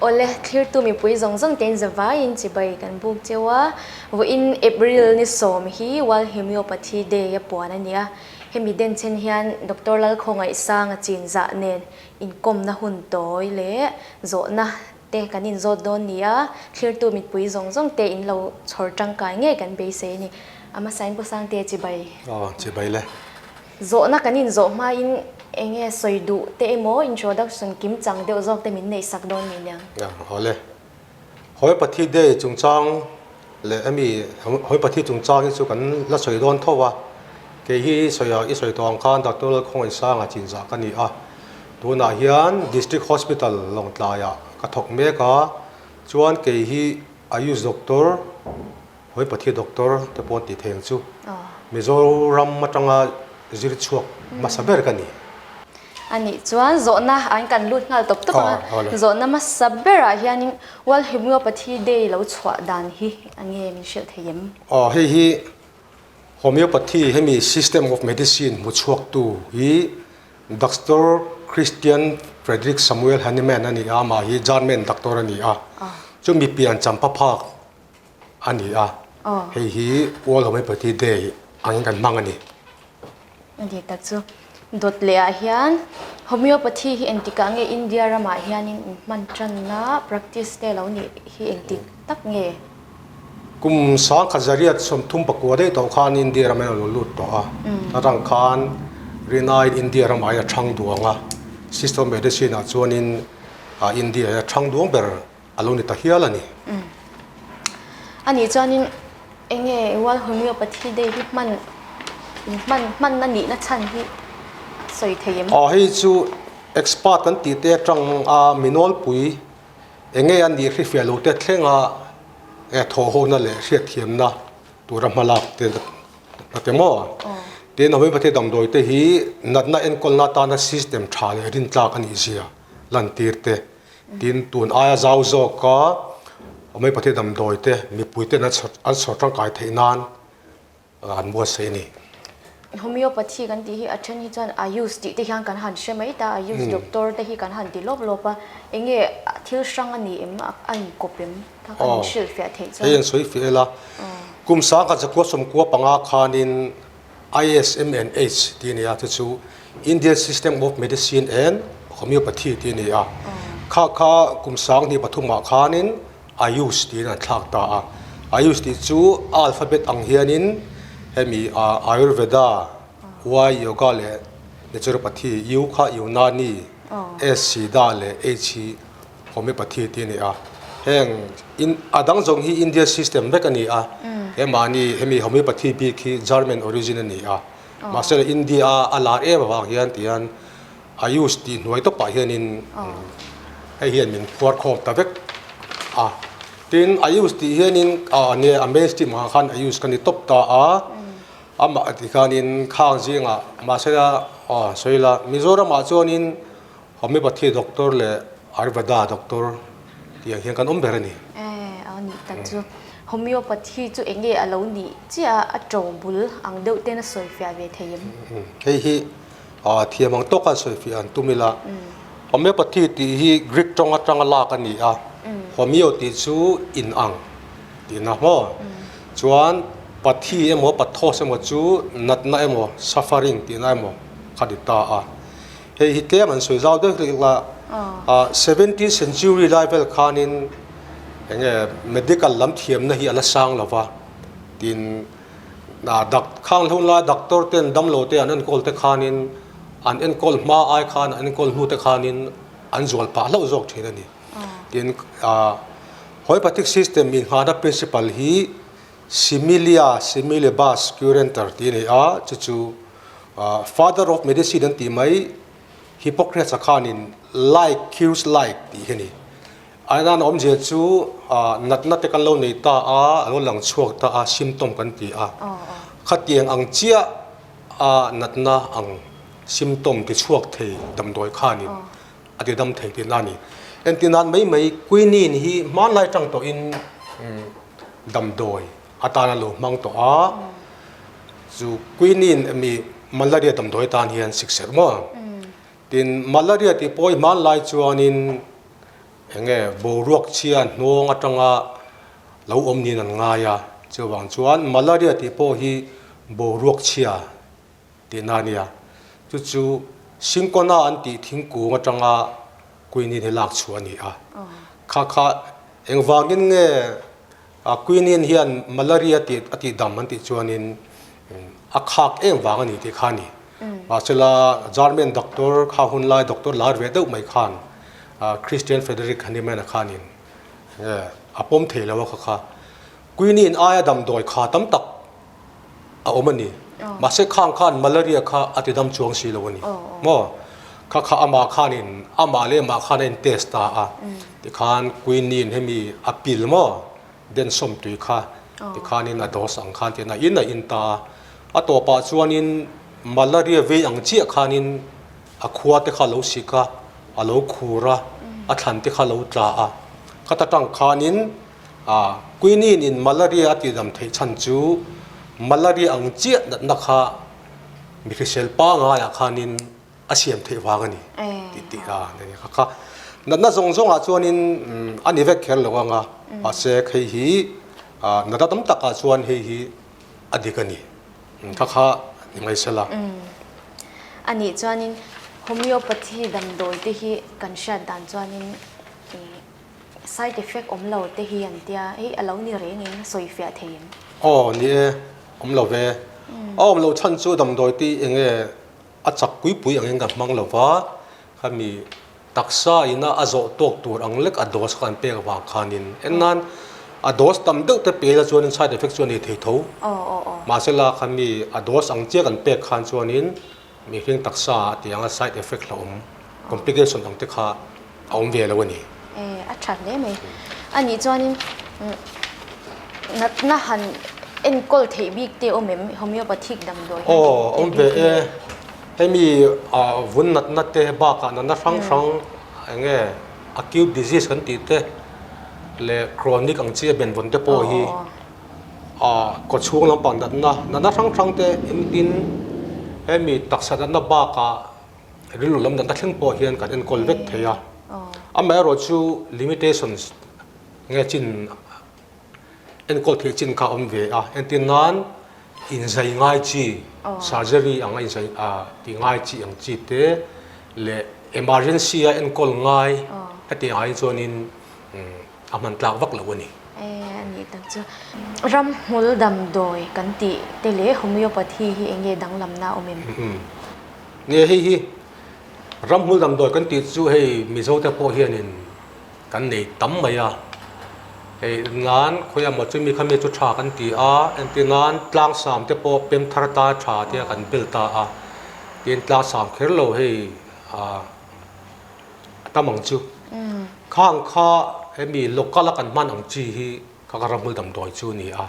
Awle, thlirtu mipui zawng zawng tein zavaiin chibai kan buk cheu a. Vawiin April ni sawm hi World Homeopathy Day a puan a ni a. Hemi denchhen hian Doctor Lalkhawngaihsanga chinzah nen inkawmna hun tawi leh zawhna te kan inzawt dawn ni a, thlirtu mipui zawng zawng te in lo chhawr tangkai ngei kan beisei a ni. A hmasain Pu Sangte chibai. Aw, chibai le. Zawhna kan inzawh hmain eng nge sawi duh te emaw introduction kim chang deuh zawk te min neih sak dawn ni nia. Aw le. Homeopathy Day chungchang leh hemi Homeopathy chungchang hi chu kan la sawi dawn tho a, kei hi sawi i sawi tawh ang khan Doctor Lalkhawngaihsanga chinzah ka ni a, tunah hian District Hospital Lawngtlaiah ka thawk mek a, chuan kei hi Ayush Doctor, Homeopathy Doctor te pawh an tih thei ang chu, Mizoram atanga zir chhuak hmasa ber ka ni. A nih chuan zawhna an kan lut nghal tawp tawp ang a, zawhna hmasa berah hianin World Homeopathy Day lo chhuah dan hi a nge min hrilh thei em? Aw hei hi Homeopathy hemi system of medicine hmu chhuaktu hi Doctor Christian Frederick Samuel Hahnemann a ni a, amah hi German doctor a ni a, chumi pian champa phak a ni a, hei hi World Homeopathy Day angin kan hmang a ni. A ni tak chu. Dawt leh ah hian Homeopathy hi engtikah nge India ramah hianin in hman tanna practice te lo nih hi engtik tak nge? Kum sangkhat zariat 34 daih tawh khan India ramah hian a lo lut tawh a, atang khan rinaiin India ramah hian a thang duang a, system of medicine ah chuanin India hi a thang duang ber a lo ni ta hial a ni. A nih chuanin eng nge World Homeopathy Day hi hman hman hmanna nihna chhan hi sawi thei em? Aw hei chu expert kan tih te atang a mi nawlpui eng nge a nih hrifiah lo te thlenga e thawhhona leh hriatthiamna tura hmalak te a ti maw? Tin Homeopathy damdawi te hi natna enkawlna atana system tha leh rintlak a nih zia lantir te Tin, tun aia zau zawka Homeopathy damdawi te mipui ten an chhawr tangkai theih nan an buatsaih a ni. Homeopathy kan tih hi a then hi chuan Ayush tih te hian kan han hre mai ta, Ayush doctor te hi kan han ti lawp lawp a, enge thil hrang a ni em, a inkawp em? Kha kan inhrilhfiah theih chuan. Hei an sawifiah ila, kum 1995 khanin ISMNH tih a ni a, chu chu Indian System of Medicine and Homeopathy tih a ni a. Kha kha kum 2003 ah khanin Ayush tiin an thlak ta a. Ayush tih chu a alphabet ang hianin hemi Ayurveda, Y Yoga leh Naturopathy, U kha Unani, S Siddha leh H hi Homeopathy tih a ni a, heng in a dang zawng hi India system vek a ni a, he mahni hemi Homeopathy bik hi German origin a ni a, mahse India a a lar em avang hian tihian Ayush tih hnuai tawpah hianin hei hian min phuar khawm ta vek a, tin Ayush tih hianin a nia a mainstream ah khan Ayush ka ni tawp ta a, amah tikhanin khang zingah mahse a sawi la Mizoramah chuanin Homeopathy doctor leh Ayurveda doctor tih ang hian kan awm ber a ni. Eh, a nih tak chu. Homeopathy chu eng nge a lo nih chiah a, a to bul ang deuh ten a sawifiah ve thei em? Hei hi thiam ang tawka sawifiah an tum ila. Homeopathy tih hi Greek tawng atanga lak a ni a, homeo tih chu in ang tihna maw? Chuan pathy emaw pathos emaw chu natna emaw suffering tihna emaw kha ni ta a. Hei hi tlem an sawi zau deuh hlek la, seventeenth century lai vel khanin eng nge medical lam thiamna hi a la sang lo va, tin khang hun lai doctor ten damlo te an enkawl te khanin an enkawl hma ai khan an enkawl hnu te khanin an zual pah hlauh zawk thin a ni. Tin homeopathic system inngahna principle hi similia similibus curentur tih a ni a, chu chu Father of medicine an tih mai Hippocrates-a khanin like cures like tih hi a ni. A nana awmzia chu natna te kan lo nei ta a, a lo lang chhuak ta a, symptom kan ti a. Khatiang ang chiah a natna ang symptom ti chhuak thei damdawi khanin a ti dam thei tihna a ni. Entir nan mai mai quinine hi hmanlai tang tawhin damdawi atana lo hmang tawh a, chu quinine emi malaria damdawi atan hian sikserh maw? Tin, malaria tih pawh hi hmanlai chuanin Enge boruak chhia hnawng atanga lo awm niin an ngai a, chuvang chuan malaria tih pawh hi boruak chhia tihna a nia. Chu chu Cinchona an tih thingkung atanga quinine hi lak chhuah a ni a. Kha kha engvangin nge quinine hian malaria tih a tih dam an tih chuanin a khak em vang a ni tih kha a ni. Mahsela German doctor kha hun lai doctor lar ve deuh mai khan Christian Frederick Hahnemann-a khanin a pawm thei lo a kha kha. Quinine aia damdawi kha tam tak a awm a ni. Mahse khang khan malaria kha a ti dam chuang si lo a ni. Maw? Kha kha amah khanin amah leh amah khan a in test ta a. Tikhan quinine hemi a pil maw? Den sawm tui kha tikhanin a dose ang khan tiin a in a in ta a. A tawpah chuanin malaria vei ang chiah khanin a khua te kha a lo sik a, a lo khur a, a thlan te kha a lo tla a. Khata tang khanin Quinine in malaria a tihdam theih chhan chu malaria ang chiah natna kha mi hrisel pangaiah khanin a siam theih vang a ni tih tih a ni kha kha. Natna zawng zawngah chuanin a ni vek kher lo ang a, mahse hei hi natna tam takah chuan hei hi a dik a ni kha kha ni mai sela. A nih chuanin homeopathy damdawi te hi kan hriat dan chuanin Side effect awm lo te hi an tia, hei a lo ni reng in sawi fiah thei em? Aw ni e, awm lo ve. A awm loh chhan chu damdawi te eng nge a chak pui pui angin kan hmang lo va, khami taksa ina a zawh tawk tur ang lek a dose kha kan pek avang khanin en nan a dose tam deuh te pe ila chuanin side effect chu a nei thei tho. Mahsela khami a dose ang chiah kan pek khan chuanin Mihring taksa a tih anga side effect hlauhawm, complication ang te kha a awm ve lo a ni. E, a tha hle mai. A nih chuanin natna han enkawl theih bik te awm em? Homeopathic damdawi hian Aw, awm ve e. Hemi vun natna te bakah natna hrang hrang eng nge acute disease kan tih te leh chronic ang chi a benvawn te pawh hi Kaw chhung lampang natna, natna hrang hrang te engtin hemi taksa natna bakah rilru lam natna thleng pawh hian kan enkawl vek thei a. Amaherawhchu limitations nge chin enkawl theih chin kha a awm ve a. Entir nan inzai ngai chi, surgery ang a inzai tih ngai chi ang chi te leh emergency a enkawl ngai hetiang ah hi chuanin a hman tlak vak lo a ni. E, a nih tak chu. Ramhmul damdawi kan tih te leh homeopathy hi eng nge danglamna a awm em? Nge hei hi ramhmul damdawi kan tih chu hei Mizo te pawh hianin kan nei tam mai a. Hei nan khawi emaw chu mi kha mi chu tha kan ti a, entir nan tlangsam te pawh pem thar ta tha tia kan bel ta a. Tin tlangsam kher lo hei ah. A tam ang chu. Khang kha hemi local a kan hman ang chi hi kha ka ramhmul damdawi chu a ni a.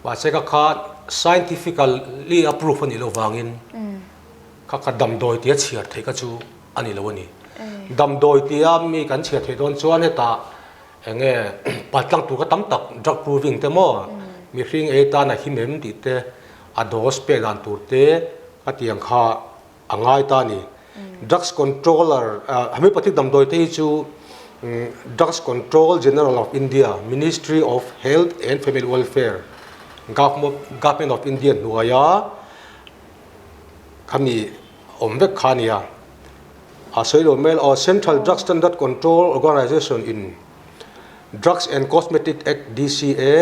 Mahse ka kha scientifically a proof a nih loh vangin kha ka damdawi tia chhiar theih kha chu a ni lo a ni. Damdawi tia mi kan chhiar theih dawn chuan hetah eng nge paltlang tur kha tam tak drug proving te maw mihring ei tan a him em tih te a dose pek dan tur te khatiang kha a ngai ta a ni. Drugs Controller, Homeopathic damdawi te hi chu Drugs Control General of India, Ministry of Health and Family Welfare, Government of India hnuaia khami awm vek kha a ni a. A sawi lo hmel aw, Central Drug Standard Control Organisation in Drugs and Cosmetic Act, DCA,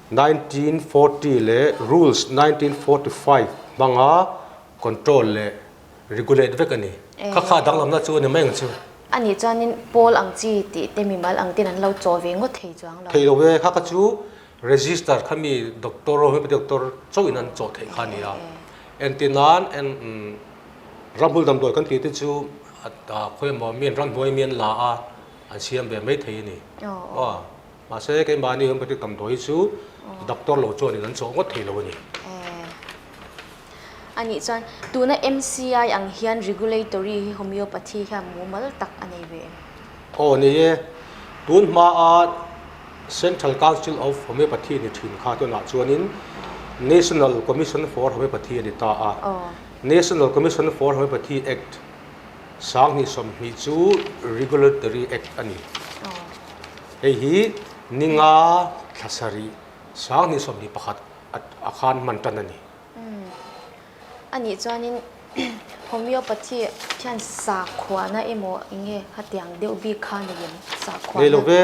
1940 leh Rules 1945 hmanga Control leh regulate vek a ni. Kha kha danglamna chu a ni mai ang chu. A nih chuanin pawl ang chi tih te mimal ang ten an lo chaw ve ngawt thei chuang lo. Thei lo e, kha kha chu register kha mi doctor homeopathy doctor chauhin an chawh theih kha a ni a. Entir nan en ramhmul damdawi kan tih te chu khawi emaw mi an ramhnuai mi an la a, an siam ve mai thei a ni. Aw. Mahse, keimahni homeopathy damdawi hi chu doctor lo chuanin an chawh ngawt thei lo a ni. A nih chuan tuna MCI ang hian regulatory hi homeopathy hian mumal tak a nei ve em? Aw ni e, tun hmaa Central Council of Homeopathy ni thin kha tunah chuanin National Commission for Homeopathy a ni ta a. National Commission for Homeopathy Act 2020 chu Regulatory Act a ni. Hei hi ninga thla sarih 2021 a khan hman tan a ni. A nih chuanin homeopathy hian sakhuana emaw eng nge khatiang deuh bik kha nei em? Sakhuana Nei lo ve.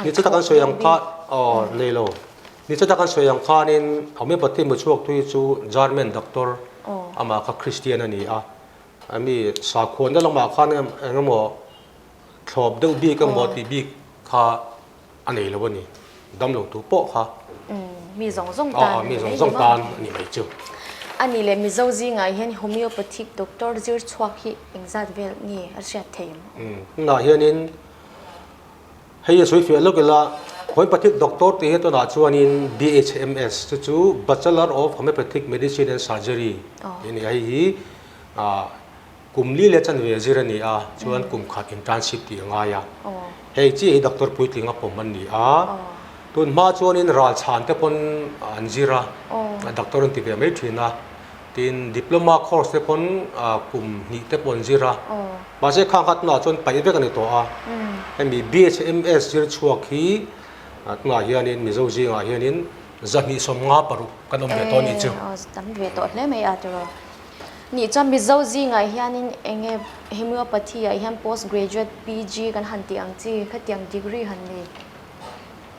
Ni chu tak an sawi ang kha aw nei lo. Ni chu tak an sawi ang khanin homeopathy mu chhuak tui chu German doctor amah kha Christian a ni a. Ami sakhuana lamah khan eng emaw thlawp deuh bik emaw tih bik kha a nei lo a ni. Dam lo tu pawh kha. Mi zawng zawng tan a ni mai Mi zawng zawng tan a ni mai chu. A nih leh Mizo zingah hian homeopathic doctor zir chhuak hi engzat vel nge a hriat thei em? Tunah hianin hei a sawi fiah lawk ila homeopathic doctor tih hi tunah chuanin BHMS chu chu Bachelor of Homeopathic Medicine and Surgery tih a ni a, hei hi Kum li leh chanve zir a ni a, chuan kum khat internship tih a ngai a. Hei chiah hi doctor puitling a pawm an ni a. Tun hma chuanin ralchhan te pawn an zir a, doctor an ti ve mai thin a. Tin, diploma course te pawn kum hnih te pawh an zir a. Mahse khang kha tunah chuan paih vek a ni tawh a. Hemi BHMS zir chhuak hi tunah hianin Mizo zingah hianin 256 kan awm ve tawh a nih chu. Tam ve tawh hle mai a tiraw. Nih chuan Mizo zingah hianin eng nge Homeopathy ah hian post graduate PG kan han tih ang chi khatiang degree han nei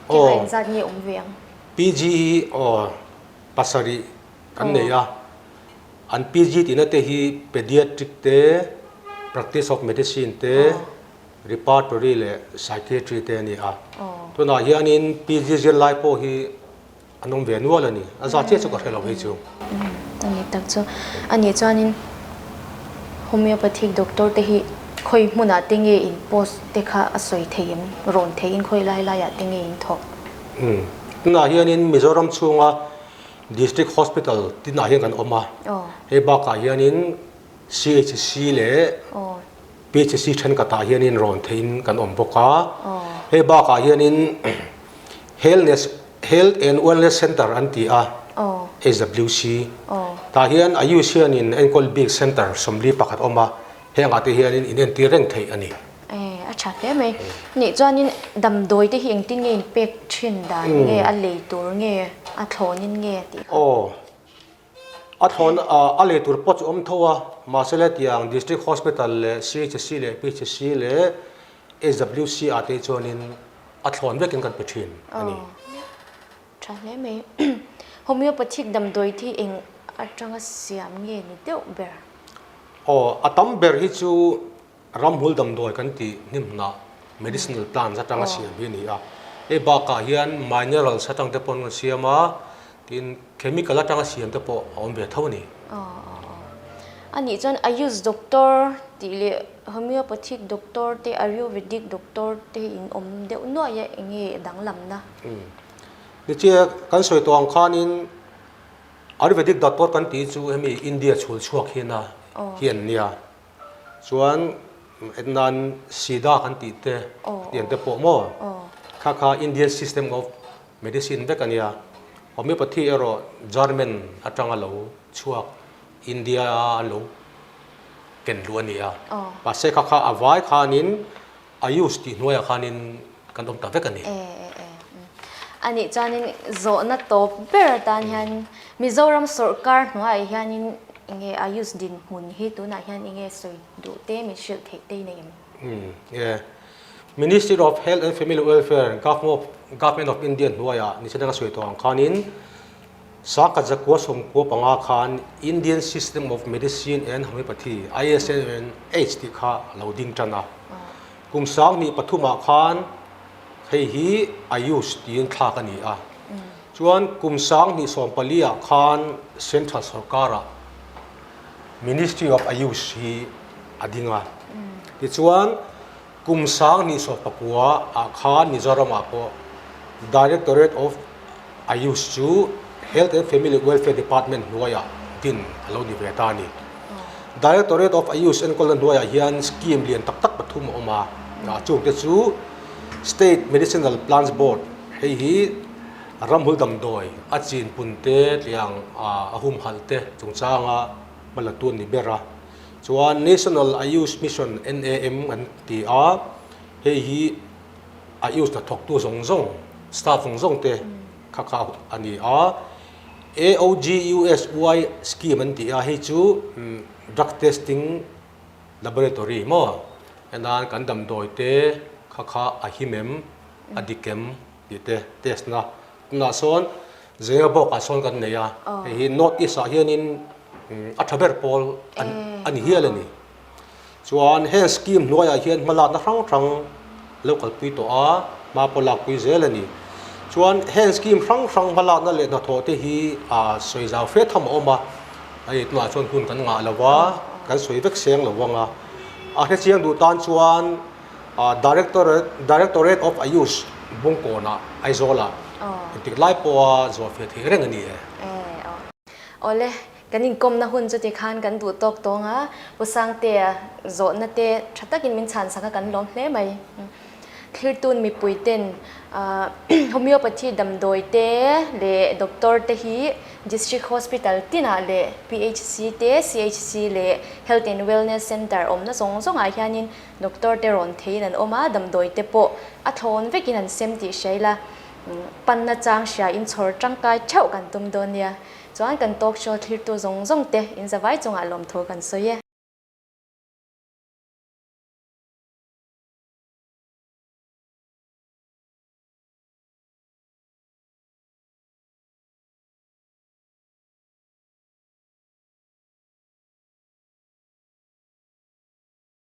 te kha engzat nge awm ve ang? PG hi aw pasarih kan nei a, an PG tihna te hi Pediatric te, Practice of Medicine te, Repertory leh Psychiatry te a ni a. Tunah hianin PG zirlai pawh hi An awm ve nual a ni. A za chiah chu ka hre lo hei chu. A ni tak chu. A nih chuanin homeopathic doctor te hi khawi hmunah te nge in post te kha a sawi thei em? Rawn theiin khawi lai laiah te nge in thawk? Umm. Tunah hianin Mizoram chhunga District Hospital tinah hian kan awm a. Hei bakah hianin CHC leh PHC thenkhatah hianin rawn theiin kan awm bawk a. Hei bakah hianin Healness, Health and Wellness Centre an ti a, HWC. Tah hian Ayush hianin enkawl bik centre 41 a awm a, hengah te hianin inentir reng theih a ni. A tha hle mai. Nih chuanin damdawi te hi engtin nge inpek thin dan nge, a lei tur nge, a thlawnin nge tih kha? Aw. A thlawn a lei tur pawh chu awm tho a, mahse le tiang District Hospital leh CHC leh PHC leh HWC ah te chuanin a thlawn vekin kan pe thin a ni. Aw, tha hle mai. Homeopathic damdawi thi eng atanga siam nge ni deuh ber? Aw, a tam ber hi chu Ramhmul damdawi kan tih hnimhnah, medicinal plants, atanga siam hi a ni a. Hei bakah hian minerals atang te pawh an siam a, tin chemical atanga siam te pawh a awm ve tho a ni. A nih chuan Ayush doctor tih leh homeopathic doctor te ayurvedic doctor te in awm deuh nuaih a, eng nge danglamna? Nichia kan sawi tawh ang khanin ayurvedic doctor kan tih chu hemi India chhul chhuak hian a hi an nia. Chuan Etnan Sida kan tih te tiang te pawh maw kha kha Indian system of medicine vek a nia. Homeopathy erawh German atanga lo chhuak India a lo ken luh a ni a. Mahse kha kha a vai khanin Ayush tih hnuaiah khanin kan awm ta vek a ni. A nih chuanin zawhna tawp ber atan hian Mizoram sawrkar hnuaiah hianin enge Ayush dinhmun hi tunah hian enge sawi duh te min hrilh theih te nei em? E. Ministry of Health and Family Welfare, Government of India hnuaiah ni chhana ka sawi tawh ang khanin Sangkhat zakua 95 khan Indian System of Medicine and Homeopathy, ISMH, tih kha a lo ding tan a. Kum 2003ah khan hei hi Ayush tiin thlak a ni a. Chuan kum 2014ah khan Central sorkarah Ministry of Ayush hi a ding a. Tichuan kum 2019 ah khan Mizoramah pawh Directorate of Ayush chu Health and Family Welfare Department hnuaiah din a lo ni ve ta a ni. Directorate of Ayush enkawlna hnuaiah hian scheme lian tak tak pathum a awm a, chungte chu State Medicinal Plants Board, hei hi ramhul damdawi a chin pun te tiang a humhalh te chungchanga hma la tu a ni ber a. Chuan National Ayush Mission, NAM, an ti a, hei hi. Ayush hnathawktu zawng zawng, staff zawng zawng te kha kha a ni a. AOGUSY scheme an ti a, hei chu drug testing laboratory maw? Henan kan damdawi te kha kha a him em, a dik em tih te test na. Tunah sawn Zengabawk ah sawn kan nei a, hei hi North East ah hianin a tha ber pawl a ni hial a ni. Chuan heng scheme hnuaiah hian hmalakna hrang hrang lo kalpui tawh a, hma pawh lakpui zel a ni. Chuan heng scheme hrang hrang hmalakna leh hnathawh te hi sawi zau fe tham a awm a, hei tunah chuan hun kan ngah lo va, kan sawi vek seng lo vang a. A hrechiang duh tan chuan Directorate of Ayush Bungkawnah Aizawlah engtik lai pawha zawh fiah theih reng a ni e. Awle, Kan inkawmna hun chu tikhan kan duh tawk tawng a, Pu Sangtea zawhna te tha takin min chhan sak a kan lawm hle mai. Thlirtun mipui ten Homeopathy damdawi te leh doctor te hi District Hospital tinah leh PHC te, CHC leh Health and Wellness Centre awmna zawng zawngah hianin doctor te rawn theiin an awm a, damdawi te pawh a thlawn vekin an sem tih hria ila panna chang hria in chhawr tangkai theuh kan tum dawn nia. Chuan kan talk show thlirtu zawng zawng te in zavai chungah lawmthu kan sawi e.